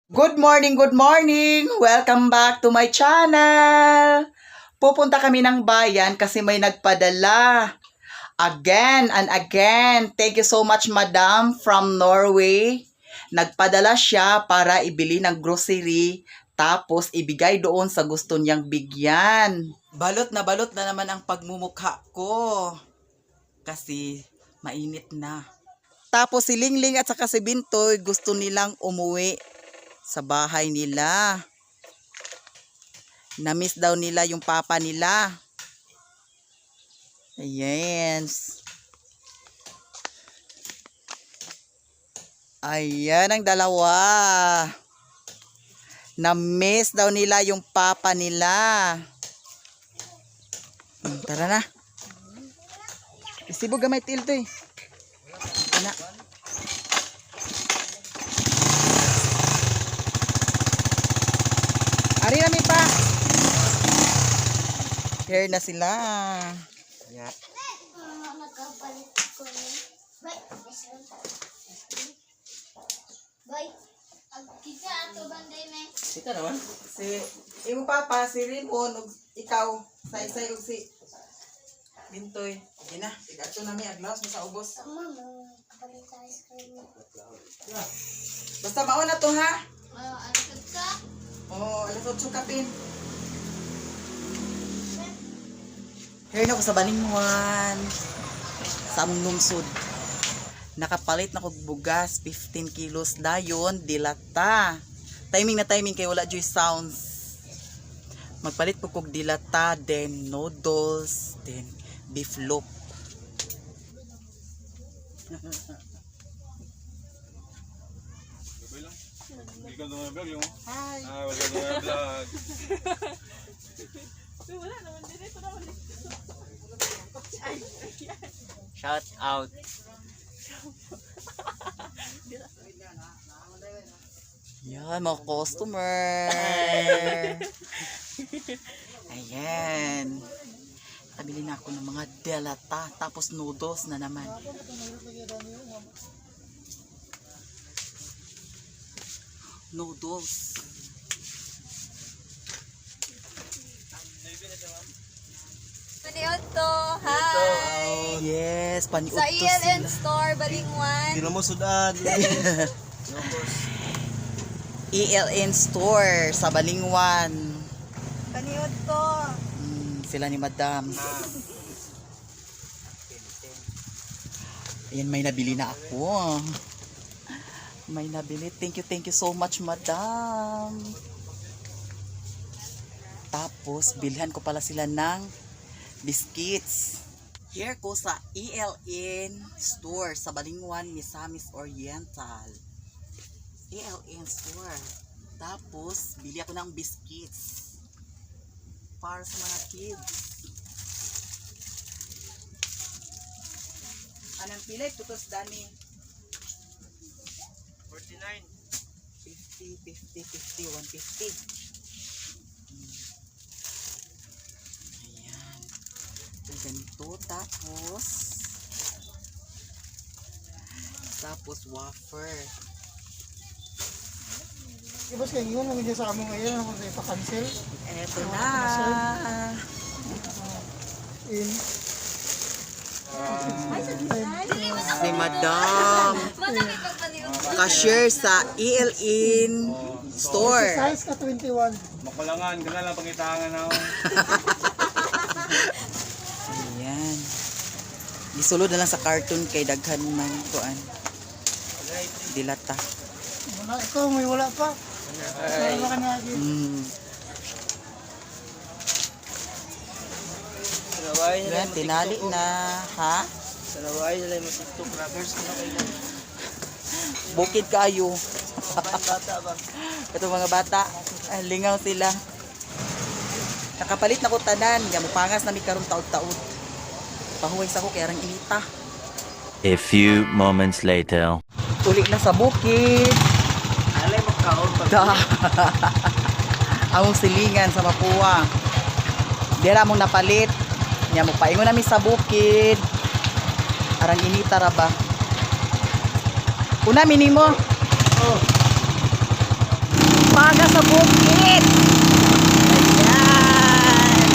Good morning, good morning! Welcome back to my channel! Pupunta kami ng bayan kasi may nagpadala. Again and again. Thank you so much, Madam from Norway. Nagpadala siya para ibili ng grocery tapos ibigay doon sa gusto niyang bigyan. Balot na naman ang pagmumukha ko. Kasi mainit na. Tapos si Lingling at saka si Bintoy, gusto nilang umuwi sa bahay nila. Namiss daw nila yung papa nila. Ayan. Ayan ang dalawa. Namiss daw nila yung papa nila. Tara na. Isibo gamay til to eh. Ana. Ari na mi pa. Here na sila. Yeah. Nagkapalit ko ni. Bay, Bay, agkita ato banday may. Kita naman. Si imo papa, si Rimon ug ikaw, say-say ug si Bintoy. Sige na, igadto na mi aglaos mo sa ubos. Mama, kapalit sa ice cream. Basta mao na to, ha. Oh, ano ka? Oh, alas 8 kapin. Here na ko sa Balingwan. Sa among lungsod. Nakapalit na kog bugas, 15 kilos dayon, dilata. Timing na timing kay wala joy sounds. Magpalit po kog dilata, then noodles, then beef loaf. Welcome to my vlog, yung. Hi. Ah, welcome to my vlog. Shout out. Yan, mga customer. Ayan. Nakabili na ako ng mga delata. Tapos noodles na naman. Noodles. Paniod to. Hi! Yes, paniud Sa to ELN sila. Store, Balingwan. Hindi mo sudan. ELN Store sa Balingwan. Paniod to. Sila ni Madam. Ayan, may nabili na ako. May nabili. Thank you so much, Madam. Tapos, bilhan ko pala sila ng biscuits. Here ko sa ELN Store sa Balingwan, Misamis Oriental. ELN Store. Tapos, bili ako ng biscuits para sa mga kids. Anong pila? Tutos dani. 49. 50, 50, 50, 150. Ayan. So, ganito. Tapos, wafer. Ibas kay ingon mo sa amo ngayon ako sa ipa-cancel Eto na. In Si Madam. Madami pag paniod to. Cashier sa ELN Store. Size ka 21. Makulangan, ganun lang pangitangan ako. Ayan. Gisulod na lang sa cartoon kay daghan man kuan. Dilata. Wala ikaw may wala pa. Wala ka na. Sanaway na Ayan, lang mo tinali TikTok. na, ha? Sanaway na lang mo TikTok vloggers. Ano kayo? Bukid kayo. Bata ba? Ito mga bata, ah, lingaw sila. Nakapalit na ko tanan, nga mupangas na mi karon taod-taod. Pahuway sa ko kay arang inita. A few moments later. Uli na sa bukid. Alay mo kaon pag Da. Among silingan sa Mapua. Dira among napalit. Nya mo paingon nami sa bukid. Arang inita ra ba? Una minimo. Oh. umaga sa bukid. Ayan.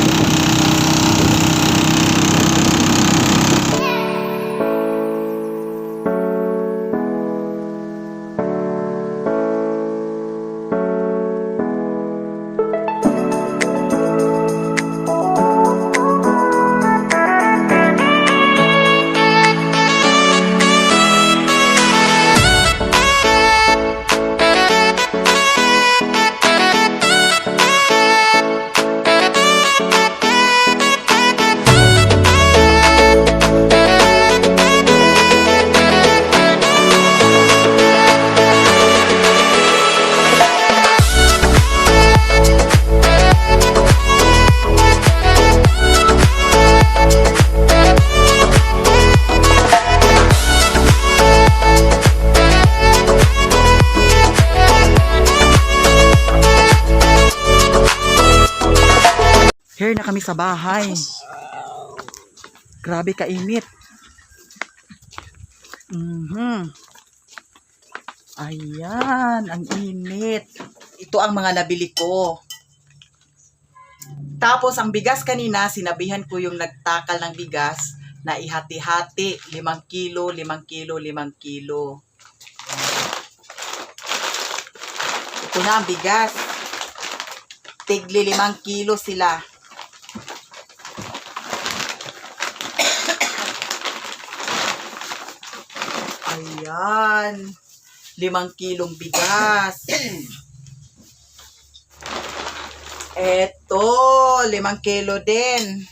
Here na kami sa bahay. Grabe kainit. Ayan, ang init. Ito ang mga nabili ko. Tapos ang bigas kanina, sinabihan ko yung nagtakal ng bigas na ihati-hati, 5 kilo, 5 kilo, 5 kilo. Ito na ang bigas. Tigli 5 kilo sila. Ayan. 5 kilong bigas. Eto, 5 kilo din.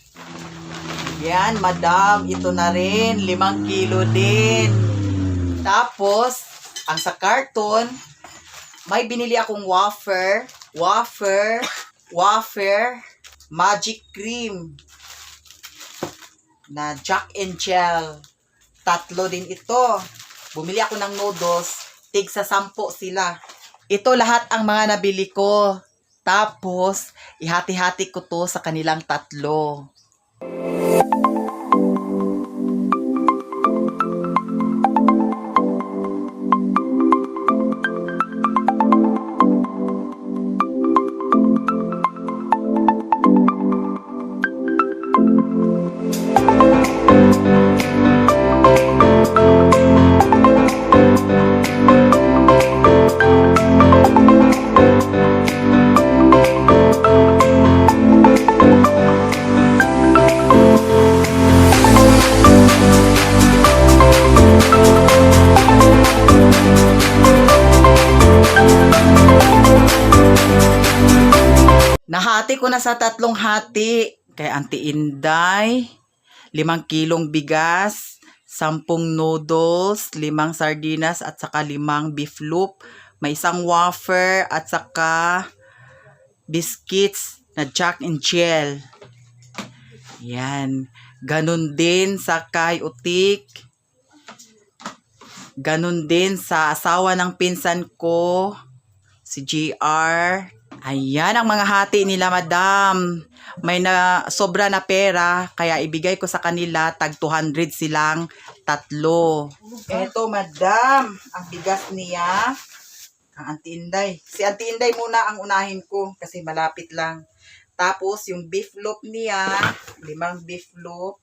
Yan, madam. Ito na rin. 5 kilo din. Tapos, ang sa carton, may binili akong wafer, wafer, wafer, magic cream na Jack and Jill. Tatlo din ito. Bumili ako ng noodles. Tig sa 10 sila. Ito lahat ang mga nabili ko. Tapos, ihati-hati ko to sa kanilang tatlo. Nahati ko na sa tatlong hati. Kay Auntie Inday, 5 kilong bigas, 10 noodles, 5 sardinas at saka 5 beef loop. May isang wafer at saka biscuits na Jack and Jill. Yan. Ganun din sa kay Utik. Ganun din sa asawa ng pinsan ko, si GR. Ayan ang mga hati nila, madam. May na sobra na pera, kaya ibigay ko sa kanila tag 200 silang tatlo. Eto, madam, ang bigas niya. Ang Auntie Inday. Si Auntie Inday muna ang unahin ko kasi malapit lang. Tapos, yung beef loaf niya, 5 beef loaf.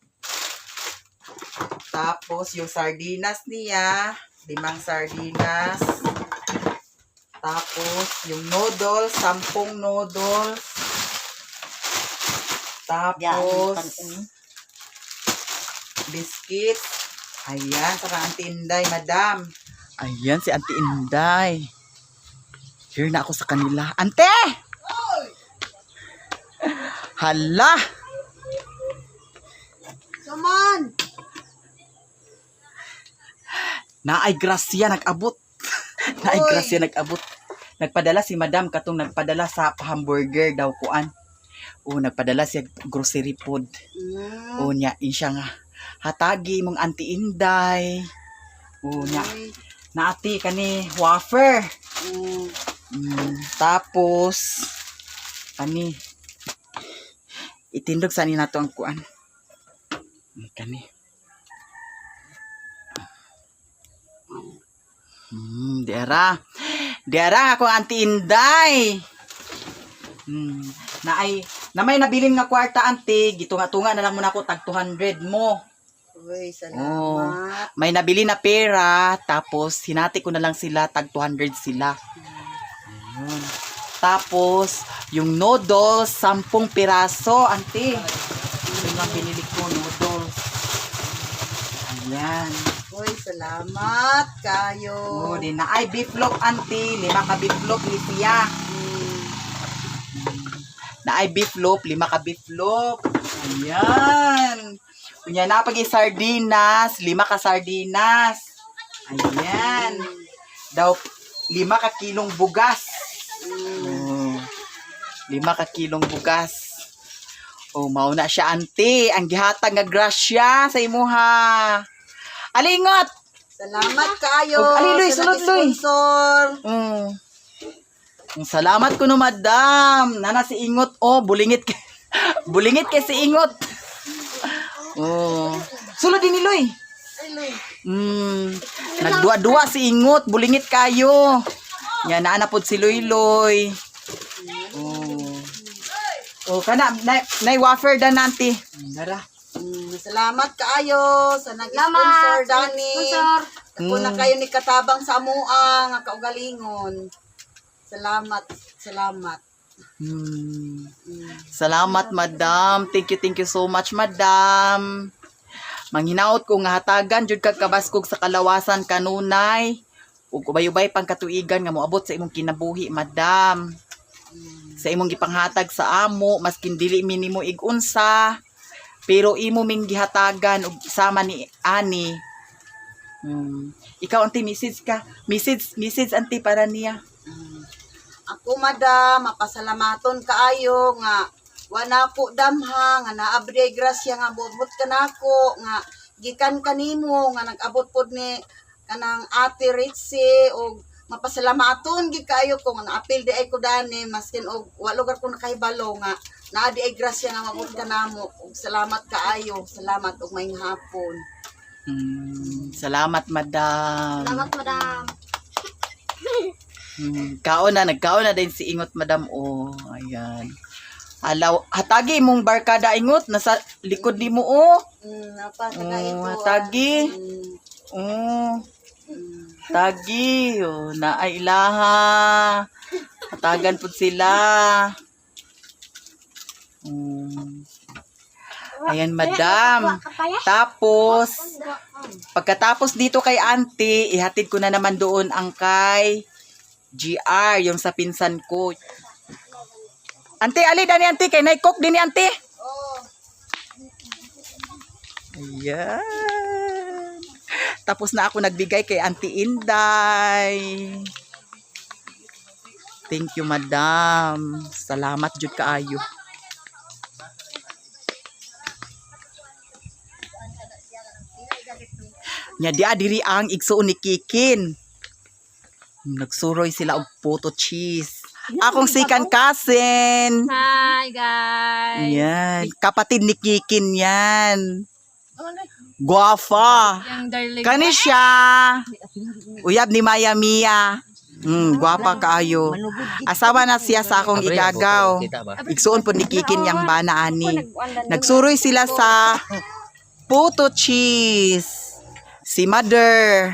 Tapos, yung sardinas niya, 5 sardinas. Tapos, yung noodles, 10 noodles. Tapos, biscuits. Ayan, saka Auntie Inday, madam. Ayan, si Auntie Inday. Here na ako sa kanila. Ante! Hala! Saman! Naay grasya nag-abot. Naay grasya nag-abot. Nagpadala si madam katong nagpadala sa hamburger daw kuan. O nagpadala siya grocery food. O nya in siya nga hatagi mong Auntie Inday. O nya naati kani wafer. Tapos kani itindog sa ni nato ang kuan. Kani. Diara. Diara ako Auntie Inday. Na ay na may nabilin nga kwarta, auntie, gitunga-tunga na lang muna ako tag 200 mo. Uy, Oh, salamat. may nabili na pera, tapos hinati ko na lang sila, tag 200 sila. Ayun. Tapos, yung noodles, 10 piraso, auntie. Ito yung binili ko, noodles. Ayan. Uy, salamat kayo. Oh, di na ay beef loaf, auntie. 5 ka beef loaf ni siya. Na ay beef loaf, 5 ka beef loaf. Ayan. Unya na pag sardinas, 5 ka sardinas. Ayan. Daw 5 ka kilong bugas. Oh. 5 ka kilong bugas. Oh, mao na siya, auntie. Ang gihatag nga grasya sa imuha. Alingot! Salamat kayo. Og, ali, Luy, sa sulod, Luy. nag-sponsor. Ang salamat ko no, madam. Nana si Ingot. Oh, bulingit kay bulingit kay si Ingot. Oh. Sulod din ni Loy. Ay, Luy. Nagduwa-duwa si Ingot, bulingit kayo. Nya naa na pod si Loy Loy. Oh. Oh, kana nay, nay wafer dan nanti. Dara. Salamat kaayo sa nag-sponsor, Dani. Sponsor. Ako na kayo ni katabang sa amoa nga kaugalingon. Salamat, salamat. Salamat, madam. Thank you so much, madam. Manghinaot ko nga hatagan jud kag kabaskog sa kalawasan kanunay. Ug ubay-ubay pang katuigan nga moabot sa imong kinabuhi, madam. Sa imong gipanghatag sa amo, maskin dili mi nimo igunsa, pero imo ming gihatagan og sama ni ani. Ikaw, auntie, message ka. Message, message, auntie, para niya. Ako, madam, mapasalamaton kaayo nga wala ko damha nga naabri ay grasya nga buot ka nako nga gikan kanimo nga nag-abot pod ni kanang Ate Ritzy og mapasalamaton gid kaayo ko nga naapil di ay ko dani maskin og wa lugar ko nakahibalo nga naa di ay grasya nga mabot ka namo og salamat kaayo, salamat og maayong hapon. Salamat, madam. Salamat, madam. Kaon na, nagkaon na din si Ingot, madam. Oh, ayan. Alaw, hatagi mong barkada, Ingot. Nasa likod ni mo, oh. Napa Oh, ito. hatagi. Oh. Tagi, oh, naay ilaha. Hatagan pud sila. Ayan, madam. Tapos, pagkatapos dito kay auntie, ihatid ko na naman doon ang kay GR, yung sa pinsan ko. Auntie, ali dani auntie, kay naikok din ni auntie. Ayan. Tapos na ako nagbigay kay Auntie Inday. Thank you, madam. Salamat jud kaayo. Nya di diri ang igsuon ni Kikin. Nagsuroy sila og puto cheese. Akong second cousin. Hi, guys. Yan. Kapatid ni Kikin yan. Guwafa. Yung darling. Kani siya. Uyab ni Maya Mia. Gwapa kaayo. Asawa na siya sa akong igagaw. Igsuon po ni Kikin yang bana ani. Nagsuroy sila sa puto cheese. Si mother,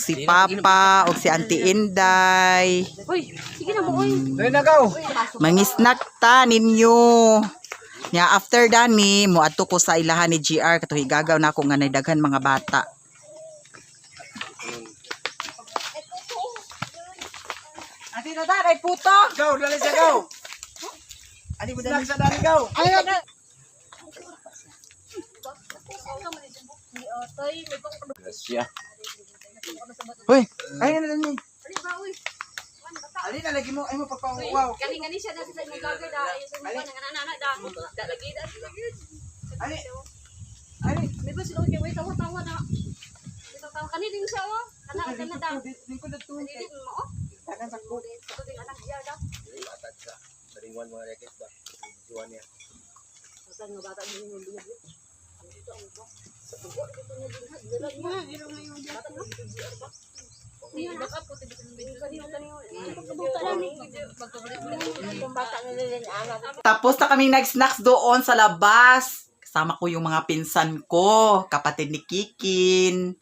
si papa, o si Auntie Inday. Uy, sige na mo, uy. Mangisnak ta ninyo. Nya after dani moadto ko sa ilahan ni GR kato higagaw na ako nga nay daghan mga bata. Ate tata ay puto. Go, dali sa go. Ani mo dali sa dali go. Hoy, ay na dani. Ali na lagi mo ay mo pagpahuwaw. Kani ngani siya na sa imong vlogger da. Ay, sa imong nga nana da. Da lagi da. Ali. Ali, May ba sila kay way tawa-tawa na. Tawa kani din siya oh. Kana kana da. lingkod na to. Dili mo oh. Tagan sa ko. Ito din anak diya da. Tapos na kami nag-snacks doon sa labas. Kasama ko yung mga pinsan ko, kapatid ni Kikin.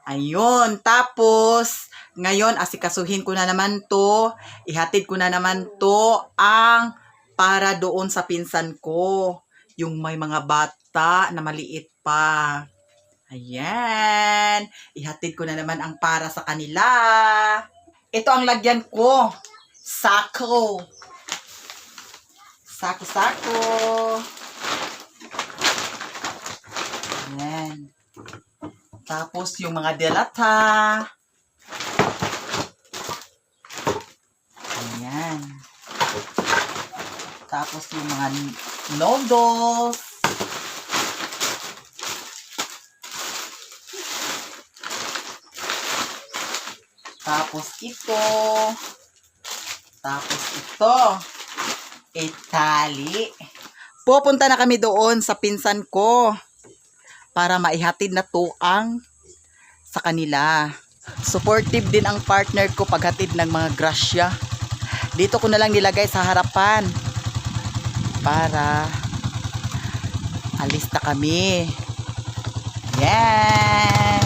Ayun, tapos, ngayon, asikasuhin ko na naman to, ihatid ko na naman to ang para doon sa pinsan ko. Yung may mga bata na maliit pa. Ayan, ihatid ko na naman ang para sa kanila. Ito ang lagyan ko. Sako. Sako-sako. Ayan. Tapos yung mga delata. Ayan. Tapos yung mga noodles. Tapos ito. Tapos ito. Itali. Pupunta na kami doon sa pinsan ko para maihatid na to ang sa kanila. Supportive din ang partner ko paghatid ng mga grasya. Dito ko na lang nilagay sa harapan para alis na kami. Yan!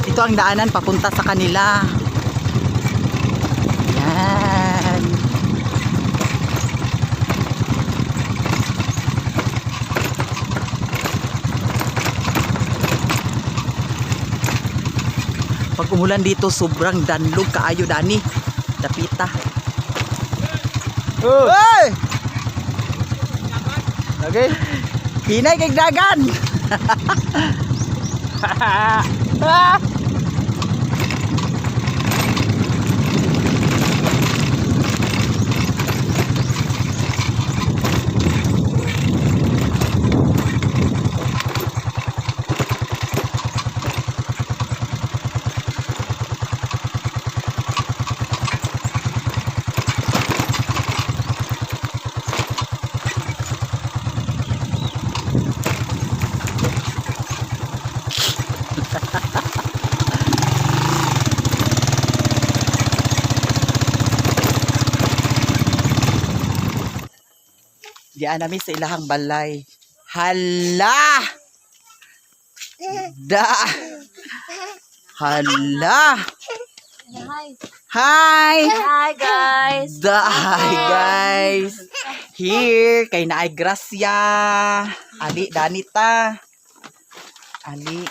Ito ang daanan papunta sa kanila. Yan. Pag umulan dito, sobrang danlog kaayo dani. Dapita. Oh. Hey! Okay. Hinay kay dagan. Ah! Diyan namin sa ilahang balay. Hala! Da! Hala! Hi. Hi! Hi guys. Da! Hi guys! Here, kay Naay Gracia. Ali, danita. Ali.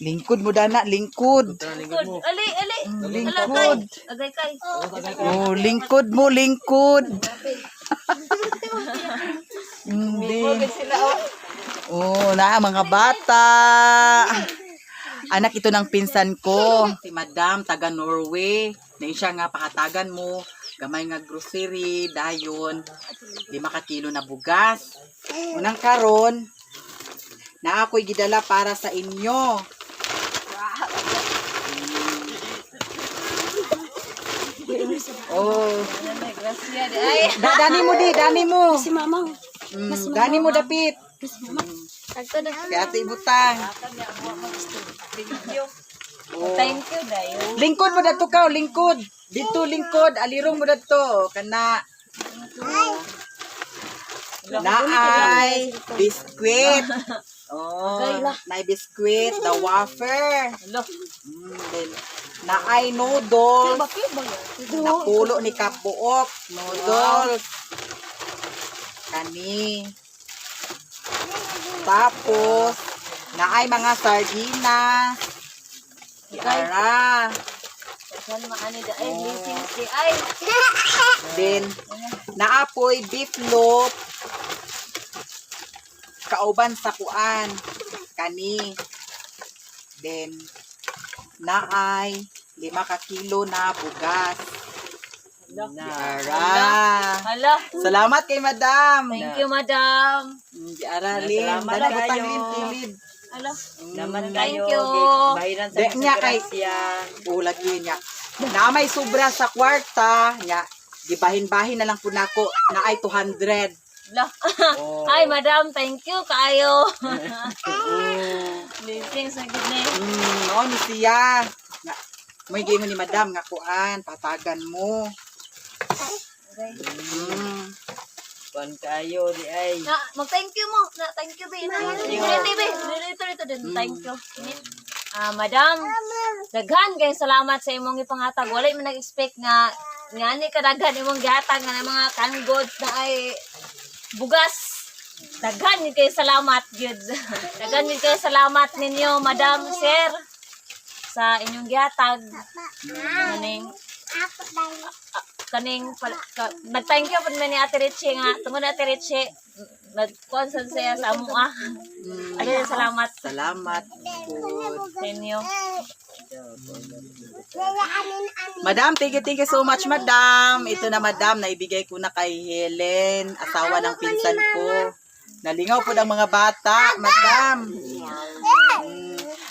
Lingkod mo dana, lingkod. Good. Ali, ali. Lingkod. Agay kay. Oh, lingkod mo, lingkod. Hindi. Oh, na mga bata. Anak ito ng pinsan ko. Si Madam taga Norway. Na siya nga pahatagan mo gamay nga grocery dayon 5 ka kilo na bugas. Unang karon na ako'y gidala para sa inyo. Oh. Dani mo di, dani mo. Si mama. Dani mo dapit. Kaya ate ibutang. Oh. Thank you dayo. Lingkod mo dadto ka, lingkod. Dito lingkod, alirong mo dadto kana. Naay biskwit. Oh, naay biskwit, the wafer. Then, naay noodles. Napulo ni Kapuok, noodles. Kani. Tapos, naay mga sardinas. Yara. Kan maani da ay blessings di ay. Then, naapoy beef loaf. Kauban sa kuan. Kani. Then, naay 5 ka kilo na bugas. Ara. Hala. Salamat kay madam. Thank you, madam. Di ara, Lin. Salamat Dala butang kayo. Lin, kilid. Hala. Naman Thank kayo. you. Bahiran sa Di niya kay grasya. Ulag yun niya. Na may sobra sa kwarta niya. Gibahin-bahin na lang po nako na ay 200. Hala. Oh. Hi, madam. Thank you kaayo. Blessings na gid ni. No ni siya. Nga, may gingon ni madam nga kuan, patagan mo. Kuan kayo di ay. Na, mag-thank you mo. Na, thank you, be. Na, dito, be. Dito, dito, din. Thank you. Ah, madam, daghan kay salamat sa imong ipangatag. Wala man nag-expect nga ngani kadaghan imong gihatag nga ng mga canned goods na ay bugas. Daghan gid kay salamat gyud. Daghan gid kay salamat ninyo, madam, sir, sa inyong gihatag. Kaning kaning nag-thank you pud man ni Ate Richie nga tungod ni Ate Richie nagkuan sad siya sa amo ah. Ay, salamat Salamat po. sa inyo. Madam, thank you so much, madam. Ito na, madam, naibigay ko na kay Helen, asawa ng pinsan ko. Nalingaw po ng mga bata, madam.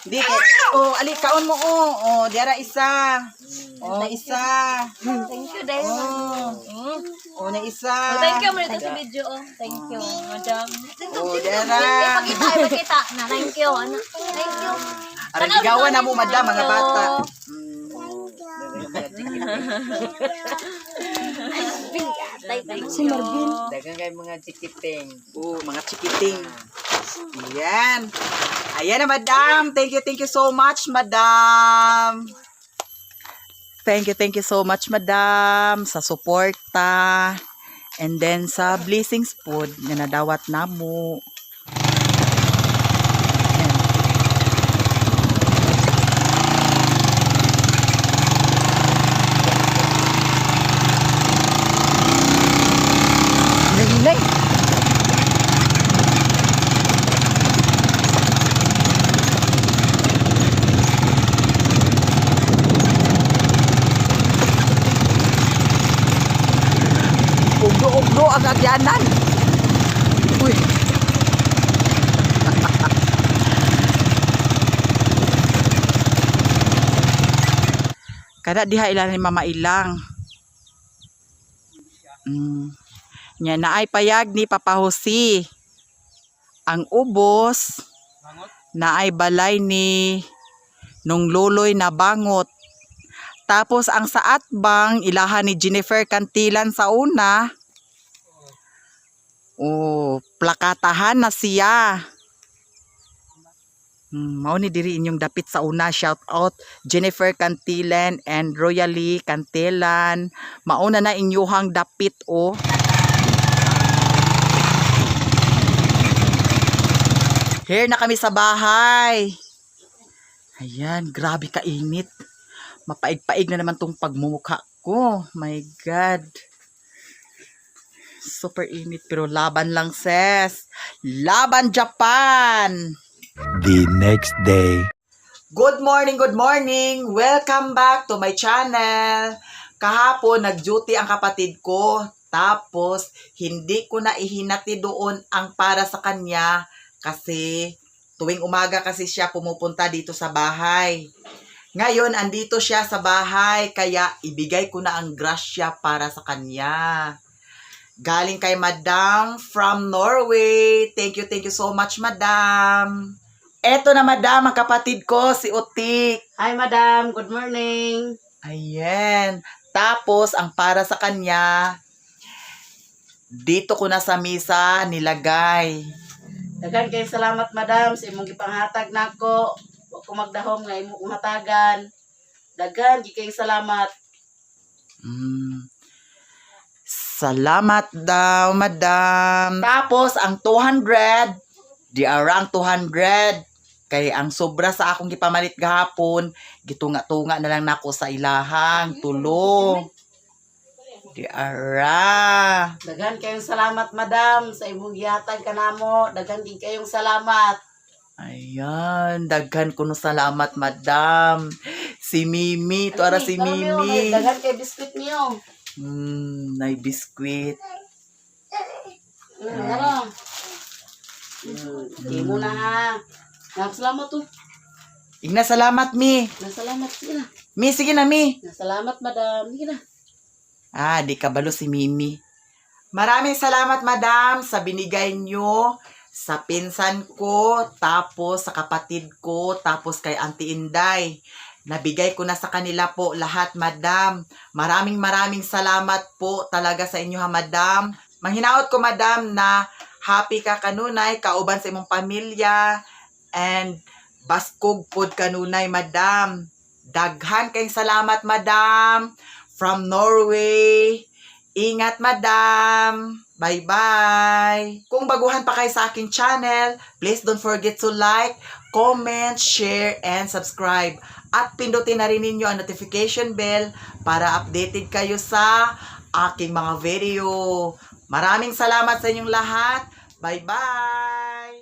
Di, kay, oh, ali, kaon mo, oh. Oh, diara isa. Oh, isa. Thank you, Dave. Oh, oh, na isa. Oh, thank you mo dito sa video. Oh. Thank you, madam. Oh, diara. Ipakita, ipakita. Na, thank you. Ano? Thank you. Aray, ligawan na mo, madam, mga bata. Thank you. Si Marvin. Dagan kay mga chikiting. Oh, mga chikiting. Ayan. Ayan na, madam. Thank you so much, madam. Thank you so much, madam, sa suporta. And then sa blessings po na nadawat namo. Ayan. Hinay-hinay. Ugdo-ugdo ang agyanan. Uy. Kada diha ila ni Mama Ilang. Nya naay payag ni Papa Jose. Ang ubos naay balay ni nung loloy na bangot. Tapos ang sa atbang ilahan ni Jennifer Cantilan sa una. Oh, plakatahan na siya. Mao ni diri inyong dapit sa una. Shout out Jennifer Cantilan and Royally Cantilan. Mauna na inyuhang dapit oh. Here na kami sa bahay. Ayan, grabe kainit. Mapaig-paig na naman tong pagmumukha ko. My God. Super init pero laban lang sis. Laban Japan! The next day. Good morning, good morning! Welcome back to my channel! Kahapon, nag-duty ang kapatid ko. Tapos, hindi ko na ihinati doon ang para sa kanya kasi tuwing umaga kasi siya pumupunta dito sa bahay. Ngayon, andito siya sa bahay, kaya ibigay ko na ang grasya para sa kanya. Galing kay Madam from Norway. Thank you so much, Madam. Eto na, Madam, ang kapatid ko, si Utik. Hi, madam. Good morning. Ayan. Tapos, ang para sa kanya, dito ko na sa misa nilagay. Daghan kay salamat, madam, sa imong gipanghatag nako. Wa ko magdahom nga imo kong hatagan. Daghan gid kay salamat. Salamat daw, madam. Tapos, ang 200, di ara ang 200. Kay ang sobra sa akong gipamalit gahapon, gitunga-tunga na lang nako sa ilahang tulo. Di ara. Daghan kayong salamat, madam, sa imong gihatag kanamo. Daghan gid kayong salamat. Ayan, daghan kuno salamat, madam. Si Mimi, to ara si Mimi. Daghan kay biscuit niyo. Nay biskwit. Tara. Di mo na ha. Salamat to. Igna, salamat, Mi. Salamat, sige na. Mi, sige na, Mi. Salamat, madam. Sige na. Ah, di kabalo si Mimi. Maraming salamat, madam, sa binigay nyo sa pinsan ko, tapos sa kapatid ko, tapos kay Auntie Inday. Nabigay ko na sa kanila po lahat, madam. Maraming maraming salamat po talaga sa inyo, ha, madam. Manghinaot ko, madam, na happy ka kanunay, kauban sa imong pamilya, and baskog pod kanunay, madam. Daghan kayong salamat, madam, from Norway. Ingat, madam. Bye-bye. Kung baguhan pa kayo sa aking channel, please don't forget to like, comment, share, and subscribe. At pindutin na rin ninyo ang notification bell para updated kayo sa aking mga video. Maraming salamat sa inyong lahat. Bye-bye!